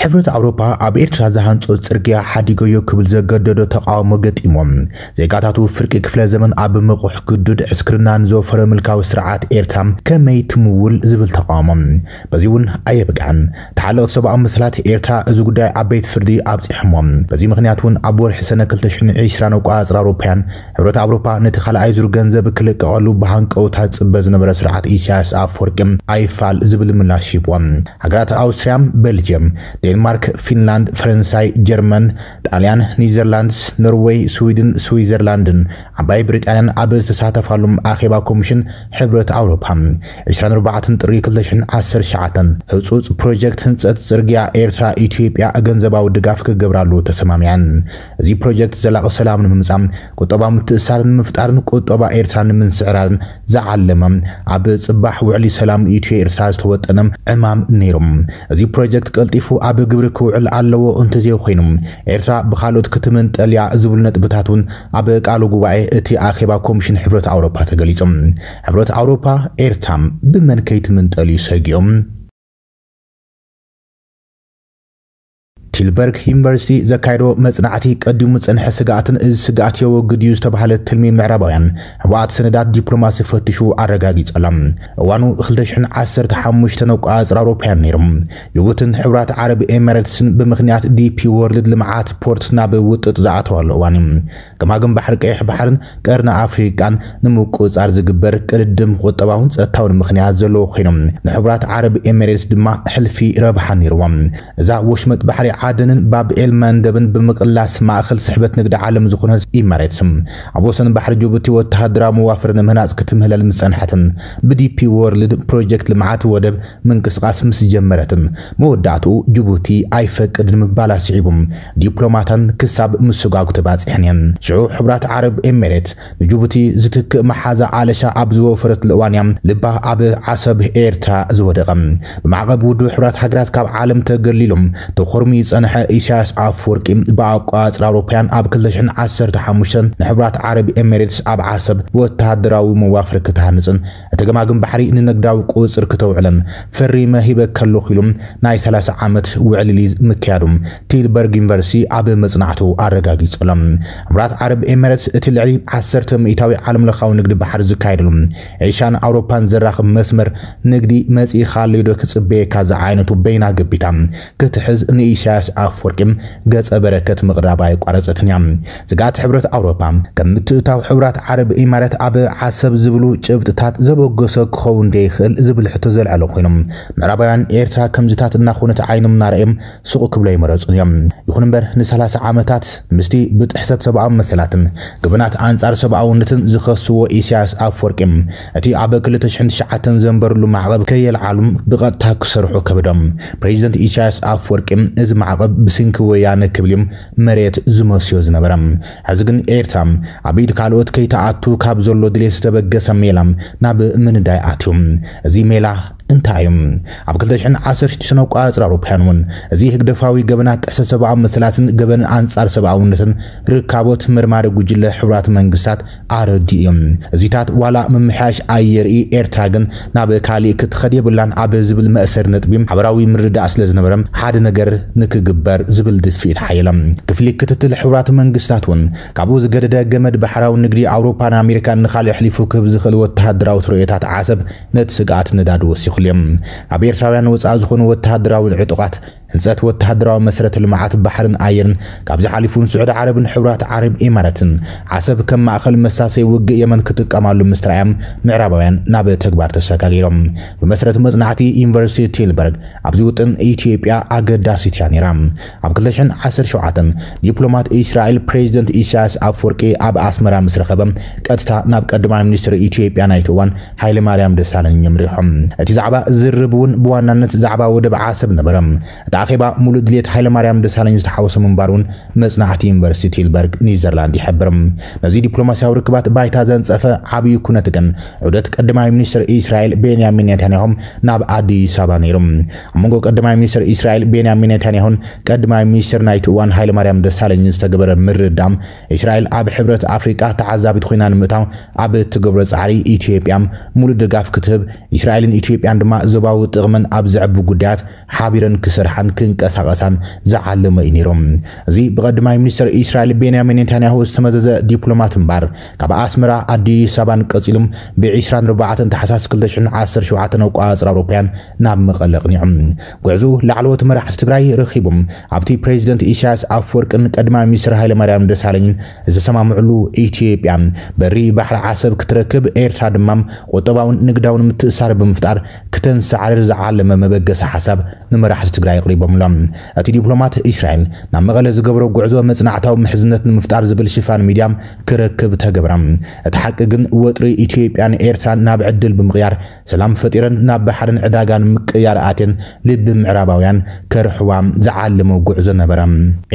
ሕብረት ኣውሮፓ ኣብ ኤርትራ ዝሃንጾ ጽርግያ ሓዲጎዮ ክብል ዘገደዶ ተቓውሞ ገጢሞም። ዜጋታቱ ፍርቂ ክፍለ ዘመን ኣብ ምቑሕ ግዱድ ዕስክርና ንዘወፈረ ምልካዊ ስርዓት ኤርትራ ከመይ ትምውል ዝብል ተቓውሞ። በዚ እውን ኣየብቅዐን። ተሓለቕቲ ሰብኣዊ መሰላት ኤርትራ እዚ ጉዳይ ኣብ ቤት ፍርዲ ኣብጺሖሞ። በዚ ምኽንያት እውን ኣብ ወርሒ ሰነ ክልተ ሽሕን ዕስራን ኣቆጻጽራ ኣውሮፓውያን ሕብረት ኣውሮፓ ነቲ ካልኣይ ዙር ገንዘብ ክልቀቐሉ ብሃንቀውታ ዝጽበ ዝነበረ ስርዓት ኢሳያስ ኣፈወርቂ ኣይፋል ዝብል ምላሽ ሂብዎ። ሃገራት ኣውስትርያ፣ ቤልጅየም፣ ዴንማርክ፣ ፊንላንድ፣ ፈረንሳይ፣ ጀርመን፣ ጣልያን፣ ኒዘርላንድስ፣ ኖርወይ፣ ስዊድን፣ ስዊዘርላንድን ዓባይ ብሪጣንያን ኣብ ዝተሳተፋሉም ኣኼባ ኮሚሽን ሕብረት ኣውሮፓ፣ ዕስራን ኣርባዕተን ጥሪ ክልተ ሽሕን ዓሰርተ ትሽዓተን ህጹጽ ፕሮጀክት ህንጸት ጽርግያ ኤርትራ ኢትዮጵያ ገንዘባዊ ድጋፍ ክገብራሉ ተሰማሚዐን። እዚ ፕሮጀክት ዘላቒ ሰላም ንምምጻእ፣ ቁጠባዊ ምትእስሳር ንምፍጣርን ቁጠባ ኤርትራ ንምንስዕራርን ዝዓለመ ኣብ ጽባሕ ውዕሊ ሰላም ኢትዮ ኤርትራ ዝተወጠነ ዕማም ነይሩ። እዚ ፕሮጀክት ቀልጢፉ ኣብ ግብሪ ክውዕል ኣለዎ፣ እንተዘይኮይኑ ኤርትራ ብኻልኦት ክትምንጠል እያ ዝብሉ ነጥብታት እውን ኣብ ቃለ ጉባኤ እቲ ኣኼባ ኮሚሽን ሕብረት ኣውሮፓ ተገሊጹ። ሕብረት ኣውሮፓ ኤርትራ ብመን ከይትምንጠል እዩ ሰጊኦም? ቲልበርግ ዩኒቨርሲቲ ዘካየዶ መጽናዕቲ ቀዲሙ ዝጸንሐ ስግኣትን እዚ ስግኣት የወግድ እዩ ዝተባህለ ትልሚ ምዕራባውያን ሕቡኣት ሰነዳት ዲፕሎማሲ ፈቲሹ ኣረጋጊጸሎም። እዋኑ ክልተ ሽሕን ዓሰርተ ሓሙሽተን ኣቆጻጽራ ኣውሮፓውያን ነይሩ። ጅቡትን ሕቡራት ዓረብ ኤሚሬትስን ብምኽንያት ዲፒ ወርልድ ልምዓት ፖርት ናብ ውጥጥ ዝኣተዋሉ እዋን እዩ። ገማግም ባሕሪ ቀይሕ ባሕርን ቀርኒ ኣፍሪቃን ንምቁጽጻር ዝግበር ቅድድም ቁጠባውን ጸጥታውን ምኽንያት ዘለዎ ኮይኖም፣ ንሕቡራት ዓረብ ኤሚሬትስ ድማ ሕልፊ ረብሓ ነይርዎም። እዛ ወሽመጥ ባሕሪ ዓደንን ባብ ኤል መንደብን ብምቕላስ ማእኸል ስሕበት ንግዲ ዓለም ዝኾነት ኢማሬትስ፣ ኣብ ወሰን ባሕሪ ጅቡቲ ወተሃደራዊ መዋፈር ንምህናጽ ክትምህለል ምስ ጸንሐትን ብዲፒ ወርልድ ፕሮጀክት ልምዓት ወደብ ምንቅስቃስ ምስ ጀመረትን፣ መወዳእትኡ ጅቡቲ ኣይፈቅድን ምባላ ስዒቡ፣ ዲፕሎማታን ክሳብ ምስጓጉ ተባጺሐን እየን። ሽዑ ሕቡራት ዓረብ ኤሚሬት ንጅቡቲ ዝትክእ መሓዛ ኣለሻ ኣብ ዝወፈረትሉ እዋን እያ ልባ ኣብ ዓሰብ ኤርትራ ዝወደቐ። ብማዕቐብ ውድብ ሕቡራት ሃገራት ካብ ዓለም ተገሊሉ ተኾርሙ ዝጸንሐ ኢሳያስ ኣፈወርቂ፣ ብኣቋጽራ ኣውሮፓውያን ኣብ ክልተ ሽሕን ዓሰርተ ሓሙሽተን ንሕቡራት ዓረብ ኤሚሬትስ ኣብ ዓሰብ ወተሃደራዊ መዋፈር ክትሃንጽን እቲ ገማግም ባሕሪ ንንግዳዊ ቁጽር ክተውዕለን ፈሪመ ሂበካ ኣለኹ ኢሉ ናይ ሰላሳ ዓመት ውዕል ሊዝ ምክያዱ ቲልበርግ ዩኒቨርሲቲ ኣብ መጽናዕቱ ኣረጋጊጹ ኣሎ። ሕቡራት ዓረብ ኤሚሬትስ እቲ ልዕሊ ዓሰርተ ሚእታዊ ዓለም ለኻዊ ንግዲ ባሕሪ ዝካየደሉ ኤሽያን ኣውሮፓን ዘራኽብ መስመር ንግዲ መጺእኻ ኣሎ ዶ ክጽበየካ ዝዓይነቱ በይና ገቢታ ክትሕዝ ንኢሳያስ ኣፈወርቂ ገጸ በረከት ምቕራባ ኣይቋረጸትን እያ። ስግኣት ሕብረት ኣውሮፓ ከም ምትእታው ሕቡራት ዓረብ ኢማራት ኣብ ዓሰብ ዝብሉ ጭብጥታት ዘበገሶ ክኸውን ዶ ይኽእል ዝብል ሕቶ ዘልዐሉ ኮይኖም፣ ምዕራባውያን ኤርትራ ከምዚታት እናኾነት ዓይኖም እናረኣዮም ሱቕ ክብሎ ኣይመረጹን እዮም። ይኹን እምበር ንሰላሳ ዓመታት ምስቲ ብጥሕሰት ሰብኣዊ መሰላትን ገበናት ኣንጻር ሰብኣውነትን ዝኸስዎ ኢሳያስ ኣፈወርቂ፣ እቲ ኣብ ክልተ ሽሕን ትሽዓተን ዘንበርሉ ማዕቐብ ከየልዓሉ ብቐጥታ ክሰርሑ ከብዶም። ፕሬዚደንት ኢሳያስ ኣፈወርቂ እዚ ማዕቐብ ብስንኪ ወያነ ክብል እዩ መሬት ዝመስዮ ዝነበረ። ሕዚ ግን ኤርትራ ኣብ ኢድ ካልኦት ከይትኣቱ ካብ ዘሎ ድሌት ዝተበገሰ ሜላ ናብ ምንዳይ ኣትዩ። እዚ ሜላ እንታይ እዩ? ኣብ ክልተ ሽሕን ዓሰርተ ሽዱሽተን ኣቆጻጽራ ኣውሮፓውያን እውን እዚ ህግደፋዊ ገበናት ጥሕሰት ሰብኣዊ መሰላትን ገበን ኣንጻር ሰብኣውነትን ርካቦት መርማሪ ጉጅለ ሕቡራት መንግስታት ኣረዲኡ እዩ። እዚታት ዋላ ምምሕያሽ ኣየርኢ፣ ኤርትራ ግን ናብ ካሊእ ክትኸድ የብላን ኣብ ዝብል መእሰሪ ነጥቢ ሓበራዊ ምርዳእ ስለ ዝነበረ ሓደ ነገር ንክግበር ዝብል ድፍኢት ሓየሎም። ክፍሊ ክትትል ሕቡራት መንግስታት እውን ካብኡ ዝገደደ ገመድ ባሕራዊ ንግዲ ኣውሮፓን ኣሜሪካን ንኻልእ ኣሕሊፉ ክህብ ዝኽእል ወተሃደራዊ ትርኢታት ዓሰብ ነቲ ስግኣት ነዳዲ ወሲኹሉ እዮም። ካብ ኤርትራውያን ወጻኢ ዝኾኑ ወተሃደራዊ ዕጡቓት ህንጸት ወተሃደራዊ መሰረተ ልምዓት ባሕርን ኣየርን ካብዚ ሓሊፉ ንስዑዲ ዓረብን ሕቡራት ዓረብ ኢማራትን ዓሰብ ከም ማእኸል መሳሰይ ውግእ የመን ክጥቀማሉ ምስትርኣዮም ምዕራባውያን ናብ ተግባር ተሰጋጊሮም። ብመሰረት መጽናዕቲ ዩኒቨርሲቲ ቲልበርግ ኣብዚ ውጥን ኢትዮጵያ ኣገዳሲት እያ ነይራ። ኣብ ክልተ ሽሕን ዓሰርተ ሸውዓተን ዲፕሎማት እስራኤል ፕሬዚደንት ኢሳያስ ኣፍወርቂ ኣብ ኣስመራ ምስ ረኸበ ቀጥታ ናብ ቀዳማይ ሚኒስትር ኢትዮጵያ ናይቲ እዋን ሃይለ ማርያም ደሳለኝ ይምርሖም። እቲ ዛዕባ ዝርብ እውን ብዋናነት ዛዕባ ወደብ ዓሰብ ነበረ። እቲ ኣኼባ ሙሉእ ድሌት ሃይለ ማርያም ደሳለኝ ዝተሓወሰ ምንባሩ እውን መጽናዕቲ ዩኒቨርሲቲ ቲልበርግ ኒዘርላንድ ይሕብር። ነዚ ዲፕሎማሲያዊ ርክባት ባይታ ዘንጸፈ ዓብዪ ኩነት ግን ዑደት ቀዳማይ ሚኒስትር እስራኤል ቤንያሚን ኔታንያሁ ናብ ኣዲስ ኣበባ ነይሩ። ኣብ መንጎ ቀዳማይ ሚኒስትር እስራኤል ቤንያሚን ኔታንያሁን ቀዳማይ ሚኒስትር ናይቲ እዋን ሃይለ ማርያም ደሳለኝን ዝተገበረ ምርዳም እስራኤል ኣብ ሕብረት ኣፍሪቃ ተዓዛቢት ኮይና ንምእታው ኣብ እትገብሮ ጻዕሪ ኢትዮጵያ ሙሉእ ድጋፍ ክትህብ፣ እስራኤልን ኢትዮጵያን ድማ ዞባዊ ጥቕመን ኣብ ዘዕቢ ጉዳያት ሓቢረን ክሰርሓ ክንቀሳቐሳን ዝዓለመ እዩ ነይሩ። እዚ ብቐዳማይ ሚኒስትር እስራኤል ቤንያሚን ኔታንያሁ ዝተመዘዘ ዲፕሎማት እምባር፣ ካብ ኣስመራ ኣዲስ ኣበባን ቀጺሉም ብ24 ታሕሳስ 2017 ኣቋጽር ኣውሮፓውያን ናብ መቐለ ኣቕኒዑ። ጉዕዞ ላዕለዎት መራሕቲ ትግራይ ረኺቦም ኣብቲ ፕሬዚደንት ኢሳያስ ኣፈወርቅን ቀዳማይ ሚኒስትር ሃይለማርያም ደሳለኝን ዝተሰማምዕሉ፣ ኢትዮጵያ በሪ ባሕሪ ዓሰብ ክትረክብ፣ ኤርትራ ድማ ቁጠባውን ንግዳውን ምትእሳር ብምፍጣር ክተንሳዕርር ዝዓለመ መበገሲ ሓሳብ ንመራሕቲ ትግራይ ኣቕሪቦምሎም። እቲ ዲፕሎማት፣ እስራኤል ናብ መቐለ ዝገብሮ ጉዕዞ መጽናዕታዊ ምሕዝነት ንምፍጣር ዝብል ሽፋን ሚድያ ክረክብ ተገብረ። እቲ ሓቂ ግን፣ ወጥሪ ኢትዮጵያን ኤርትራን ናብ ዕድል ብምቕያር፣ ሰላም ፈጢረን ናብ ባሕርን ዕዳጋን ምቅያር ኣትየን፣ ልቢ ምዕራባውያን ከርሕዋ ዝዓለመ ጉዕዞ ነበረ።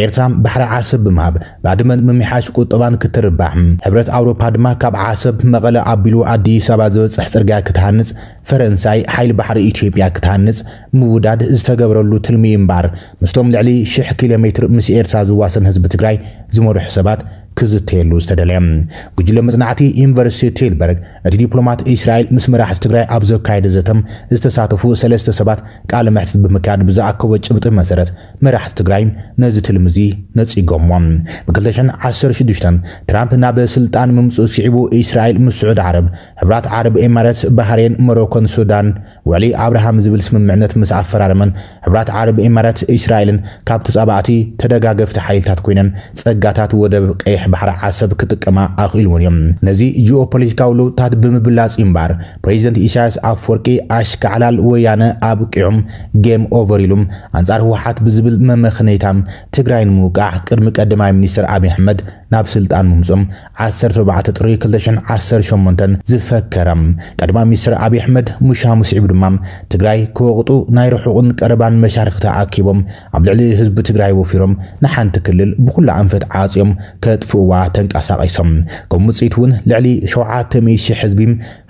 ኤርትራ ባሕሪ ዓሰብ ብምሃብ፣ ባድመ ምምሕያሽ ቁጠባን ክትርባሕ፣ ሕብረት ኣውሮፓ ድማ ካብ ዓሰብ መቐለ ኣቢሉ ኣዲስ ኣበባ ዝበጽሕ ጽርግያ ክትሃንጽ፣ ፈረንሳይ ሓይሊ ባሕሪ ኢትዮጵያ ክትሃንጽ ምውዳድ ዝተገበረሉ ትልሚ እምባር፣ ምስቶም ልዕሊ 1,000 ኪሎ ሜትር ምስ ኤርትራ ዝዋሰን ህዝቢ ትግራይ ዝመርሑ ሰባት ክዝተየሉ ዝተደለየ። ጉጅለ መጽናዕቲ ዩኒቨርሲቲ ቴልበርግ፣ እቲ ዲፕሎማት እስራኤል ምስ መራሕቲ ትግራይ ኣብ ዘካየደ ዘተም ዝተሳተፉ ሰለስተ ሰባት ቃለ መሕትት ብምክያድ ብዝኣከቦ ጭብጢ መሰረት፣ መራሕቲ ትግራይ ነዚ ትልሚ እዚ ነጺጎምዎ። ብ2016፣ ትራምፕ ናብ ስልጣን ምምጽኡ ስዒቡ፣ እስራኤል ምስ ስዑድ ዓረብ፣ ሕብራት ዓረብ ኤማረትስ፣ ባህሬን፣ ሞሮኮን ሱዳን ውዕሊ ኣብርሃም ዝብል ስምምዕነት ምስ ኣፈራረመን፣ ሕብራት ዓረብ ኤማረትስ እስራኤልን ካብ ተጻባእቲ ተደጋገፍቲ ሓይልታት ኮይነን፣ ጸጋታት ወደብ ቀይሕ ባሕሪ ዓሰብ ክጥቀማ ኣኽኢልወን እዮም። ነዚ ጂኦፖለቲካዊ ለውጥታት ብምብላጽ እምባር፣ ፕሬዚደንት ኢሳያስ ኣፈወርቂ ኣሽካዕላል ወያነ ኣብቂዑም፣ ጌም ኦቨር ኢሉም፣ ኣንጻር ህወሓት ብዝብል መመኽነይታ ትግራይ ንምውቃዕ፣ ቅድሚ ቀዳማይ ሚኒስትር ኣብይ ኣሕመድ ናብ ስልጣን ምምጾም፣ 14 ጥሪ 2018 ዝፈከረ ቀዳማይ ሚኒስትር ኣብይ ኣሕመድ፣ ሙሻ ሙስዒብ ድማ፣ ትግራይ ክወቕጡ ናይ ርሑቕን ቀረባን መሻርኽቲ ኣኪቦም፣ ኣብ ልዕሊ ህዝቢ ትግራይ ወፊሮም፣ ንሓንቲ ክልል ብኹሉ ኣንፈት ዓጽዮም ከጥፍእዋ ተንቀሳቒሶም። ከም ውጽኢት እውን፣ ልዕሊ 700,000 ህዝቢ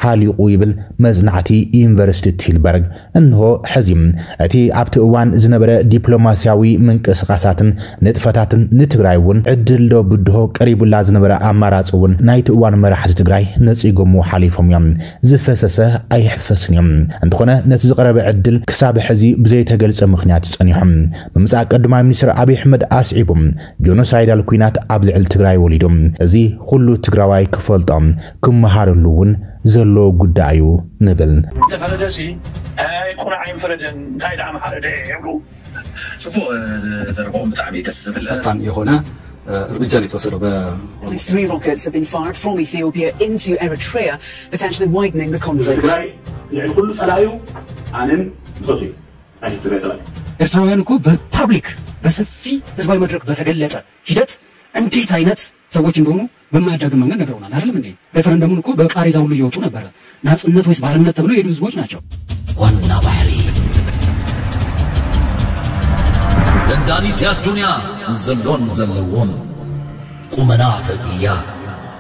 ሃሊቑ ይብል መጽናዕቲ ዩኒቨርሲቲ ቲልበርግ። እንሆ ሕዚ፣ እቲ ኣብቲ እዋን ዝነበረ ዲፕሎማስያዊ ምንቅስቓሳትን ንጥፈታትን፣ ንትግራይ እውን ዕድል ዶ ብድሆ ቀሪቡላ ዝነበረ ኣማራጺ እውን፣ ናይቲ እዋን መራሕቲ ትግራይ ነጺጎምዎ ሓሊፎም እዮም። ዝፈሰሰ ኣይሕፈስን እዮም። እንተኾነ፣ ነቲ ዝቐረበ ዕድል ክሳብ ሕዚ ብዘይተገልጸ ምኽንያት ጸኒሖም። ምምጻእ ቀዳማይ ሚኒስትር ኣብይ ኣሕመድ ኣስዒቡ፣ ጆኖሳይዳል ኲናት ኣብ ልዕሊ ትግራይ ወሊዱ። እዚ ኩሉ ትግራዋይ ክፈልጦ፣ ክመሃረሉ እውን ዘለዎ ጉዳይ እዩ ንብል። ዝተፈረደ ሲ፣ ኣይ፣ ቁኑዕ ኣይንፈረደን፣ እንታይ ደኣ ምሓረደ ይብሉ። ጽቡቕ፣ እ፣ ዘረባኦም ብጣዕሚ ደስ ዝብል። ፈጣን የሆነ፣ እ፣ እርምጃ ነው የተወሰደው በ These three rockets have been fired from Ethiopia into Eritrea, potentially widening the conflict. ትግራይ ልዕሊ ኩሉ ጸላዩ ኣነን ብጾት እዩ። ናይ ትግራይ ጸላኢ። ኤርትራውያን እኮ በፓብሊክ፣ በሰፊ ህዝባዊ መድረክ በተገለጸ ሂደት እንዴት አይነት ሰዎች እንደሆኑ በማያዳግም መንገድ ነግረውናል። አይደለም እንዴ? ሬፈረንደሙን እኮ በቃሬዛ ሁሉ እየወጡ ነበረ። ናጽነት ወይስ ባርነት ተብሎ የሄዱ ህዝቦች ናቸው። ዋና ባሕሪ ደንዳኒት እያ ኣዱንያ፣ ዘሎን ዘለዎን ቁመና ተርእያ፣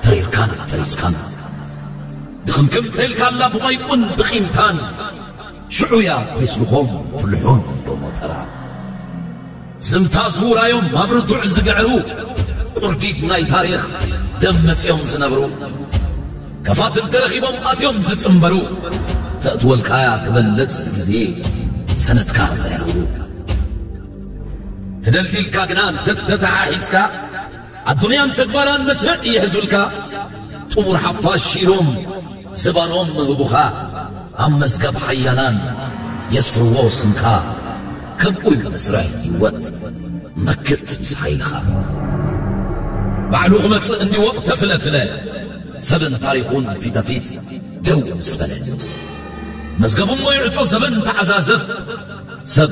ተሪርካን ተሪስካን። ድኽምክም ተልካላ ብቆይቁን ብቂምታን፣ ሽዑ እያ ተስልኾም ፍልሖን ዶ ሞተራ። ዝምታ ዝውራዮም ኣብ ርቱዕ ዝግዕሩ፣ ቁርዲድ ናይ ታሪኽ ደም መጺኦም ዝነብሩ፣ ከፋት እንተረኺቦም ኣትዮም ዝጽንበሩ፣ ተእትወልካያ ትበልጽ ግዜ ሰነድካ ዘዕርቡ። ትደልዲልካ ግና እንተተተሓሒዝካ፣ ኣዱንያን ተግባራን መስርዕ ይሕዙልካ። ጥሙር ሓፋሽ ኢሎም ዝባኖም ምህቡኻ፣ ኣብ መዝገብ ሓያላን የስፍርዎ ስምካ። ከምኡ እዩ መስርዕ ህይወት፣ መክት ምስ ሓይልኻ። ባዕሉ ክመጽእ እንዲወቕ ተፍለፍለ፣ ሰብን ታሪኹን ፊተፊት ደው ምስ በለ። መዝገቡ እሞ ይዕጾ ዘበን ተዓዛዘብ። ሰብ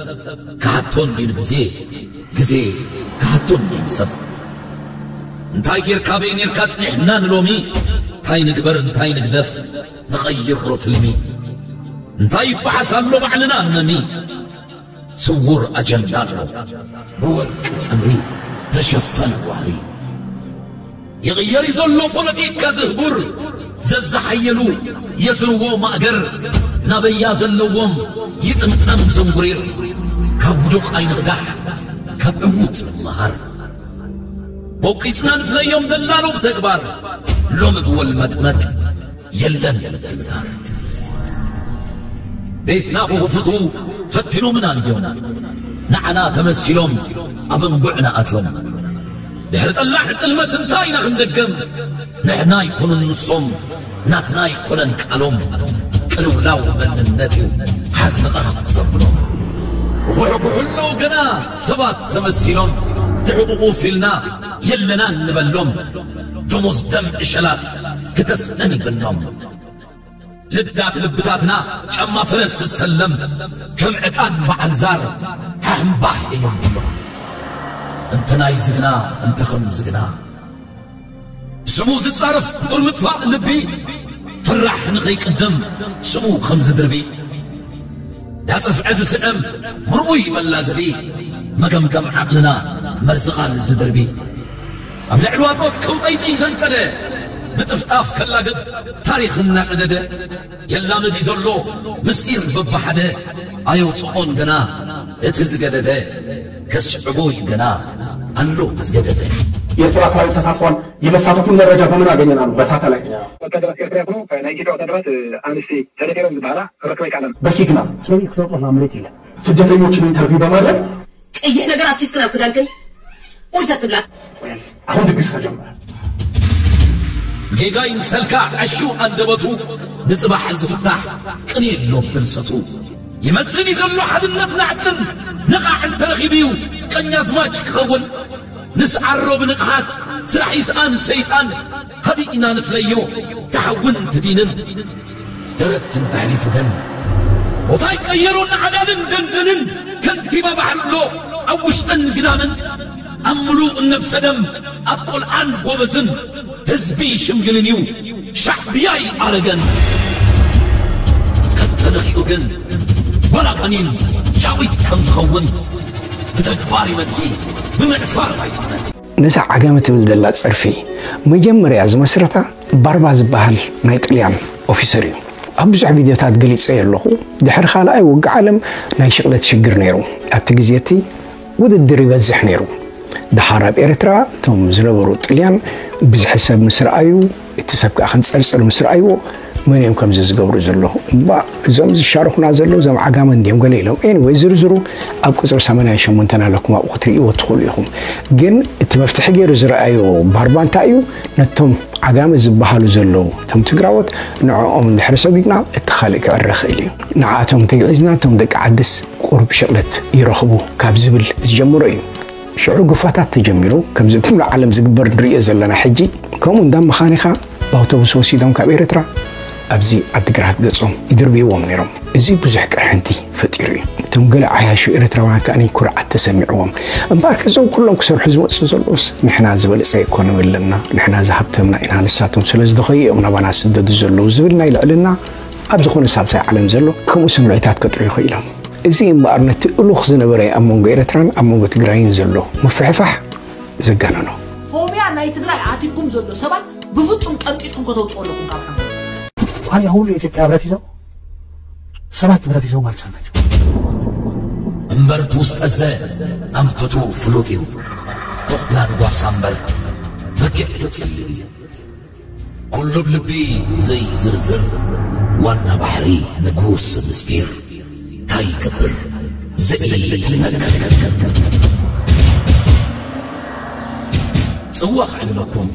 ክሓቶ እንድዩ ንግዜ፣ ግዜ ክሓቶ እንድዩ ንሰብ። እንታይ ጌርካ በይ ኔርካ ጽኒሕና ንሎሚ? እንታይ ንግበር እንታይ ንግደፍ ንቐይሮ ትልሚ? እንታይ ይፈሓስ ኣሎ ባዕልና ንመሚ? ስዉር ኣጀንዳ ኣሎ ብወርቂ ጸምሪ ተሸፈነ ዋሪ። ይቕየር እዩ ዘሎ ፖለቲካ ዝህቡር፣ ዘዝሓየሉ የስርዎ ማእገር፣ ናበያ ዘለዎም ይጥምጠም ዝንጉሪር። ካብ ውዱቕ ኣይንቕዳሕ፣ ካብ ዕዉት ንመሃር። ቦቂጽና ንፍለዮም ደላሎ ብተግባር፣ ሎሚ ብወልመጥመጥ የለን ምድንጋር። ቤትና ብኽፉቱ ፈቲኖምና እንድዮም፣ ንዓና ተመሲሎም ኣብ እንጉዕና ኣትዮም። ድሕሪ ጠላዕ ጥልመት እንታይ ኢና ክንደገም? ንሕና ኣይኮኑን ንሶም፣ ናትና ኣይኮነን ቃሎም። ቅልውላው መንነት እዩ ሓዝንቐኽ ዘብሎም። ይጉሕጉሑ ኣለዉ ገና ሰባት ተመሲሎም። ትሕቑቑፍ ኢልና የለናን ንበሎም። ደሞዝ ደም ዕሸላት ክተፍነን ይብሎም። ልዳት ልብታትና ጫማ ፈረስ ዝሰለም፣ ከም ዕጣን በዓል ዛር ሃህምባህ እዮም ብሎም። እንተ ናይ ዝግና እንተ ኸም ዝግና፣ ስሙ ዝጻረፍ ፍጡር ምጥፋእ ልቢ፣ ፍራሕ ንኸይቅደም ስሙ ኸም ዝድርቢ፣ ዳጽፍዐ ዝስዕም ምርኡይ መላዝቢ፣ መገምገም ዓቕልና መርዚ ቓል ዝድርቢ። ኣብ ልዕሊ ዋጦት ከውጠይጠይ ዘንቀደ፣ ብጥፍጣፍ ከላግብ ታሪኽ እናቀደደ፣ የላምድ እዩ ዘሎ ምስጢር በብሓደ፣ ኣየውጽኦን ግና እቲ ዝገደደ፣ ከስዕቦ እዩ ግና ኣሎ ዝገደደ። የኤርትራ ሰራዊት ተሳትፏን የመሳተፉን መረጃ በምን አገኘናሉ? በሳተላይት። ወታደራት ኤርትራ ይኹኑ ናይ ኢትዮጵያ ወታደራት ኣንስቲ ተደፊሮም ዝበሃላ ክረክበ ኣይከኣለን። በሲግናል ስለዚህ ክሰጦ ማምለት የለ። ስደተኞችን ኢንተርቪው በማድረግ ቀይሕ ነገር ኣፍሲስክን ኣብ ክዳንክን ኡይ ተትብላ። አሁን ድግስ ተጀመረ። ጌጋ ይምሰልካ ዕሹ ኣንደበቱ፣ ንጽባሕ ዝፍታሕ ቅኔ የሎም ድርሰቱ። ይመጽእ እዩ ዘሎ ሓድነት ናዕቅን፣ ንቓዕ እንተረኺቡ እዩ ቀኛዝማች ክኸውን። ንስዓሮ ብንቕሓት፣ ስራሕ ይስኣን ሰይጣን፣ ሃዲእና ንፍለዮ፣ ትሓውን ትዲንን። ደረት እንተሕሊፉ ግን፣ ቦታ ይቀየሩን ዓዳልን ደንደንን፣ ከንቲባ ባሕሪ ኣሎ ኣብ ውሽጥን ግዳምን፣ ኣብ ምሉእ ነብሰ ደም፣ ኣብ ቆልዓን ጎበዝን፣ ህዝቢ ሽምግልን እዩ ሻዕብያ ይኣረገን። ተተነኺኡ ግን፣ ዋላ ጋኒን ሻዊት ከም ዝኸውን፣ ብተግባር ይመልሲ፣ ብምዕፋር ኣይኮነን። ነዛ ዓጋመ ትብል ዘላ ጸርፊ መጀመርያ ዝመስረታ ባርባ ዝበሃል ናይ ጥልያን ኦፊሰር እዩ። ኣብ ብዙሕ ቪድዮታት ገሊጸዮ ኣለኹ። ድሕሪ ካልኣይ ውግእ ዓለም ናይ ሽቕለት ሽግር ነይሩ። ኣብቲ ግዜ እቲ ውድድር ይበዝሕ ነይሩ። ደሓር ኣብ ኤርትራ እቶም ዝነበሩ ጥልያን ብዝሒ ሰብ ምስ ረኣዩ፣ እቲ ሰብ ከኣ ክንጸርጽር ምስ ረኣይዎ፣ መን እዮም ከምዚ ዝገብሩ ዘለዉ? እባ እዞም ዝሻርኹና ዘለዉ እዞም ዓጋመ እንድዮም ገለ ኢሎም። ኤኒወይ ዝርዝሩ ኣብ ቁጽሪ ሰማንያን ሸሞንተን ኣለኩም፣ ኣብኡ ክትርእይዎ ትኽእሉ ኢኹም። ግን እቲ መፍትሒ ገይሩ ዝረኣዮ ባርባ እንታይ እዩ? ነቶም ዓጋመ ዝበሃሉ ዘለዉ እቶም ትግራዎት ንዕኦም እንድሕሪ ሰጒግና እቲ ካልእ ክዕረ ይኽእል እዩ። ንዓኣቶም እንተግዒዝና እቶም ደቂ ዓድስ ቁሩብ ሽቕለት ይረኽቡ ካብ ዝብል ዝጀምሮ እዩ። ሽዑ ግፋታት ተጀሚሩ፣ ከምዚ ብምሉእ ዓለም ዝግበር ንርእዮ ዘለና ሕጂ። ከምኡ እንዳ መኻኒኻ ብኣውቶቡስ ወሲዶም ካብ ኤርትራ ኣብዚ ዓዲግራት ገጾም ይድርብይዎም ነይሮም። እዚ ብዙሕ ቅርሕንቲ ፈጢሩ እዩ። እቶም ገለ ዓያሹ ኤርትራውያን ከኣ ኩርዓት ተሰሚዕዎም። እምበኣር ከ እዞም ኩሎም ክሰርሑ ዝመጹ ዘለዉስ ንሕና ዝበለጸ ኢኮኖሚ ኣለና፣ ንሕና ዝሃብተምና ኢና፣ ንሳቶም ስለ ዝደኸዩ እዮም ናባና ዝስደዱ ዘለዉ ዝብል ናይ ልዕልና ኣብ ዝኾነ ሳልሳይ ዓለም ዘሎ ከምኡ ስምዒታት ከጥርዩ ይኽእሎም። እዚ እምበኣር ነቲ እሉኽ ዝነበረ ኣብ መንጎ ኤርትራን ኣብ መንጎ ትግራይን ዘሎ ምፍሕፋሕ ዘጋነኖ። ፎብያ ናይ ትግራይ ኣትኩም ዘሎ ሰባት ብፍጹም ቀንጢጥኩም ከተውጽኡ ኣለኩም ካብ ሓንጎል። አሁን ያ ሁሉ የኢትዮጵያ ህብረት ይዘው ሰባት ህብረት ይዘው ማለት ናቸው። እምበር ትውስጠዘ ኣንፈቱ ፍሉጥ እዩ። ተኹላ ንጓሳ እምበር በጊዕ ዶ ጸሊእ እዩ። ኩሉ ብልቢ ዘይዝርዝር ዋና ባሕሪ ንጉስ ምስጢር እንታይ ይገብር ዘይትነገር። ጽዋ ክዕልመኩም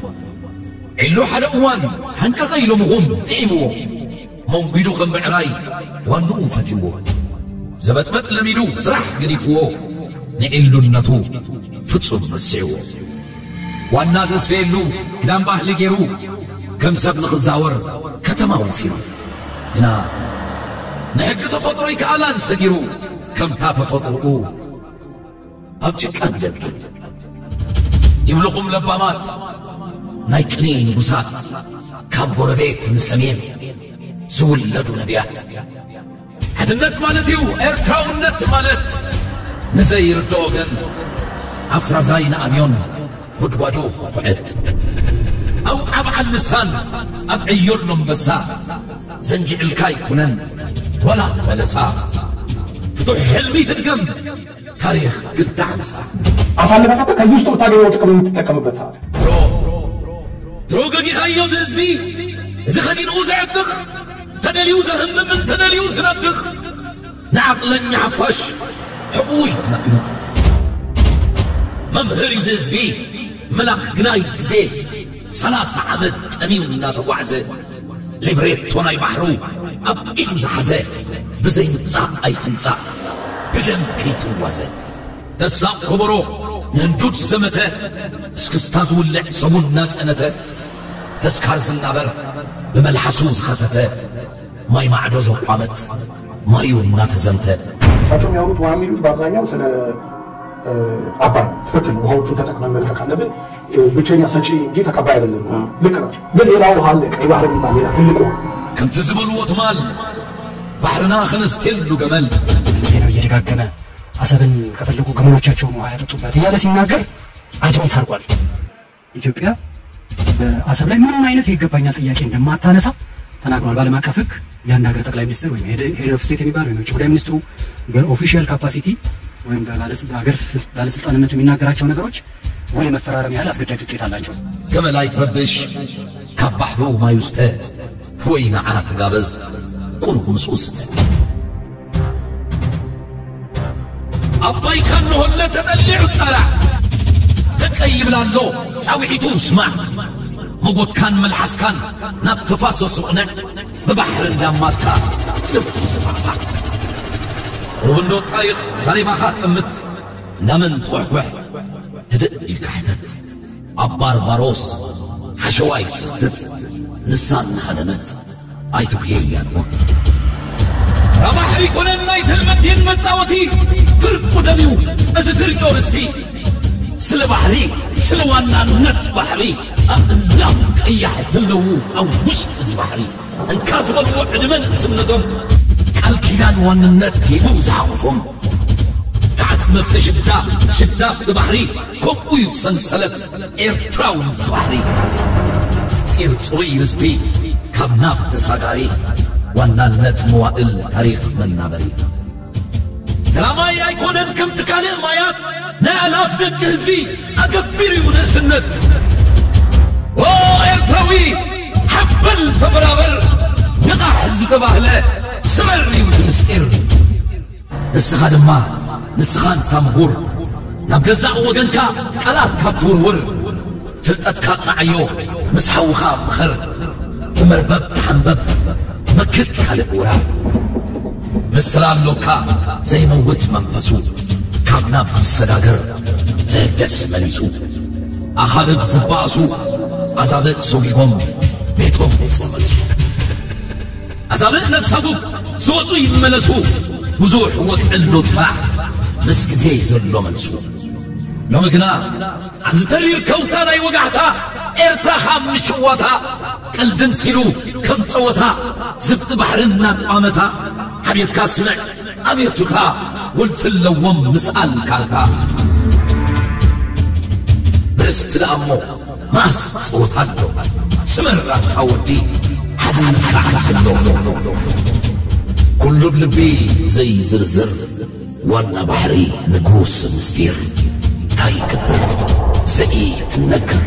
ዒሉ ሓደ እዋን ሓንቀቐ ኢሎምኹም ጥዒምዎ። መንጒዱ ከም ብዕራይ ዋንኡ ፈትይዎ። ዘበጥበጥ ለሚዱ ስራሕ ገዲፍዎ ንዒሉነቱ ፍጹም ረሲዕዎ። ዋና ዘስፈየሉ ክዳን ባህሊ ገይሩ ከም ሰብ ንኽዛወር ከተማ ወፊሩ። ግና ንሕጊ ተፈጥሮ ይከኣላን ሰጊሩ ከምታ ተፈጥሮኡ ኣብ ጭቃ ንደብር። ይብልኹም ለባማት ናይ ቅኔ ንጉሳት ካብ ጎረቤት ንሰሜን ዝውለዱ ነቢያት። ሓድነት ማለት እዩ ኤርትራውነት ማለት። ንዘይርድኦ ግን ኣፍራዛይ ንኣብዮን ጉድጓዱ ኹዕት። ኣብ ዓብዓል ልሳን ኣብ ዕዮ ኣሎ ኣንበሳ ዘንጊዕልካ ኣይኩነን ወላ ንበለሳ። ፍቱሕ ሕልሚ ትድገም ታሪኽ ክልተ ሓምሳ። አሳልፈ ሰጥተህ ከዚህ ውስጥ የምታገኘው ጥቅም የምትጠቀምበት ሰዓት። ድሮ ድሮ ገዲኻዮ ዝህዝቢ እዚ ኸዲንኡ ዘዕጥኽ ተደልዩ ዘህምም እንተደልዩ ዝነድኽ ንዓቕለኛ ሓፋሽ ሕቁ ይትነቕነቕ። መምህር እዩ ዝህዝቢ፣ ምላኽ ግናይ ግዜ። ሰላሳ ዓመት ጠሚዩ እናተጓዕዘ፣ ሊብሬቶ ናይ ባሕሩ ኣብ ኢዱ ዝሓዘ፣ ብዘይ ምጻእ ኣይትምጻእ፣ ብደም ከይትዋዘ። ደሳቕ ከበሮ ንህንዱድ ዘመተ፣ እስክስታ ዝውልዕ ሰሙን እናጸነተ፣ ተስካር ዝናበር ብመልሓሱ ዝኸተተ፣ ማይ ማዕዶ ዘቋመጥ ማዩ እናተዘምተ። እሳቸው የሚያወሩት ውሃ የሚሉት በአብዛኛው ስለ አባይ ትክክል፣ ውሃዎቹን ተጠቅመን መልቀቅ አለብን። ብቸኛ ሰጪ እንጂ ተቀባይ አይደለም። ልክ ናቸው። ግን ሌላ ውሃ አለ፣ ቀይ ባህር የሚባል ሌላ ትልቅ ውሃ። ከምቲ ዝበልዎ ትማል ባሕርና ከነስቴሉ ገመል። ዜናው እየደጋገመ አሰብን ከፈለጉ ግመሎቻቸውን ውሃ ያጠጡባት እያለ ሲናገር አድሚት አድርጓል። ኢትዮጵያ በአሰብ ላይ ምንም አይነት የይገባኛል ጥያቄ እንደማታነሳ ተናግሯል። በዓለም አቀፍ ሕግ የአንድ ሀገር ጠቅላይ ሚኒስትር ወይም head of state የሚባል ወይም የውጭ ጉዳይ ሚኒስትሩ በ official capacity ወይም በባለስልጣንነቱ የሚናገራቸው ነገሮች ውል የመፈራረም ያህል አስገዳጅ ውጤት አላቸው። ገመል ኣይትረብሽ፣ ካብ ባሕሩ ማይ ውስተ ወይ ንዓ ተጋበዝ፣ ቁሩብ ምስኡ ስተ። ኣባይካ እንሆለ ተጠሊዑ ጠራዕ፣ ተቀይ ይብል ኣሎ ጻውዒቱ ስማዕ። መጎትካን መልሓስካን ናብ ተፋሰሱ ቅነዕ፣ ብባሕሪ እንዳማትካ ድፍ ዝፋዕፋዕ። ቁሩብ እንዶ ጣይኽ ዛሬባኻ ጠምት፣ እንዳመን ትኹሕኩሕ ህድእ ኢልካ ሕተት። ኣብ ባርባሮስ ሓሸዋይ ትሰክትት፣ ንሳ እናሃደመት ኣይትጉየያ ንሞት። ራ ባሕሪ ኮነን ናይ ተልመቴን መጻወቲ፣ ፍርቁ ደም እዩ እዚ ትርእዮ ርስቲ። ስለ ባሕሪ፣ ስለ ዋናነት ባሕሪ፣ ኣእላፍ ቀያሕቲ ኣለዉ ኣብ ውሽጢ እዚ ባሕሪ። እንካ ዝበልዎ ዕድመ ንእስነቶም፣ ቃል ኪዳን ዋንነት ሂቡ ዝሓቑፎም። ታዕት መፍቲ ሽዳ፣ ሽዳ ኣብቲ ባሕሪ፣ ከምኡ እዩ ሰንሰለት ኤርትራዊ እዚ ባሕሪ። ምስጢር ጽሩይ ርስቲ ካብ ናብ ተሳጋሪ፣ ዋናነት መዋእል ታሪኽ መናበሪ። ተራ ማይ ኣይኮነን ከምቲ ካልእ ማያት፣ ናይ ኣላፍ ደቂ ህዝቢ ኣገቢር እዩ ንእስነት። ኦ ኤርትራዊ፣ ሓፍ በል ተበራበር፣ ንቓሕ ዝተባህለ ስመር እዩ እቲ ምስጢር። ንስኻ ድማ፣ ንስኻ እንታ ምሁር፣ ናብ ገዛእ ወገንካ ቃላት ካብ ትውርውር፣ ፍልጠትካ ኣቕንዓዮ፣ ምስ ሓውኻ ምኸር፣ ብመርበብ ተሓንበብ፣ መክት ካልእ ውራር። ምስላ ኣሎካ ዘይመውት መንፈሱ፣ ካብ ናብ ዝሰጋገር ዘህደስ መሊሱ። ኣኻብብ ዝበኣሱ ኣዛብእ ሰጒጎም ቤቶም ዝተመልሱ። ኣዛብእ ነሳጉግ ዝወጹ ይመለሱ፣ ብዙሕ ወግዒ ኣሎ ጽባሕ ምስ ግዜ ዘሎ መልሱ። ሎሚ ግና ኣብዚ ተሪር ከውታ ናይ ወጋሕታ፣ ኤርትራ ካብ ምሽዋታ፣ ቀልዲ ምሲሉ ከም ጸወታ፣ ዝብኢ ባሕሪ እናቋመታ፣ ሓቢርካ ስምዕ ኣቤቱታ፣ ወልፊ ኣለዎም ምስኣል ካርታ። ብርስቲ ደኣ እሞ ማስ ጸወታ ኣሎ፣ ስመር ኣታ ወዲ ሓድነትካ ዓስሎ። ኩሉ ብልቢ ዘይዝርዝር ዋና ባሕሪ ንጉስ ምስጢር እንታይ ይገብር ዘኢትነግር።